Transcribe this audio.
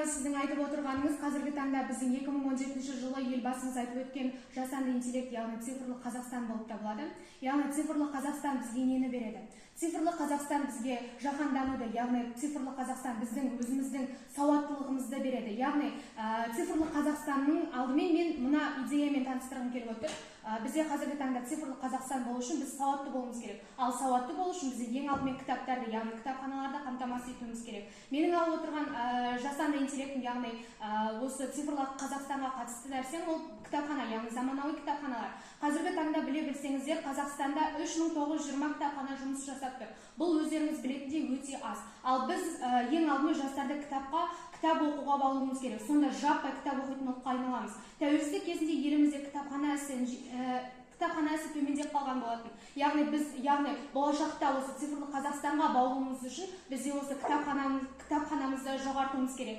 Яғни сіздің айтып отырғаныңыз, қазіргі таңда біздің 2017 жылы Елбасымыз айтып өткен жасанды интеллект, яғни цифрлы Қазақстан болып табылады. Яғни цифрлы Қазақстан бізге нені береді? Цифрлы Қазақстан бізге жаһандануды, яғни цифрлы Қазақстан біздің өзіміздің сауаттылығымызды береді. Яғни цифрлы Қазақстанның алдымен мен мына идеямен таныстырғым келіп отыр. Бізде қазіргі таңда цифрлы Қазақстан болу үшін біз сауатты болуымыз керек. Ал сауатты болу үшін бізде ең алдымен кітаптарды, яғни кітапханаларды қамтамасыз етуіміз керек. Менің алып отырған жасанды интеллектің, яғни осы цифрлы Қазақстанға қатысты нәрсем, ол кітапхана, яғни заманауи кітапханалар. Қазіргі таңда, біле білсеңіздер, Қазақстанда 3920 кітапхана жұмыс жасап тұр. Бұл, өздеріңіз білетіндей, өте аз. Ал біз ең алдымен жастарды кітапқа, кітап оқуға баулуымыз керек. Сонда жаппай кітап оқитын ұлтқа айналамыз. Тәуелсіздік кезінде елімізде кітапхана ісі төмендеп қалған болатын. Яғни біз, яғни болашақта осы цифрлы Қазақстанға баулуымыз үшін бізде осы кітапханамызды жоғартуымыз керек.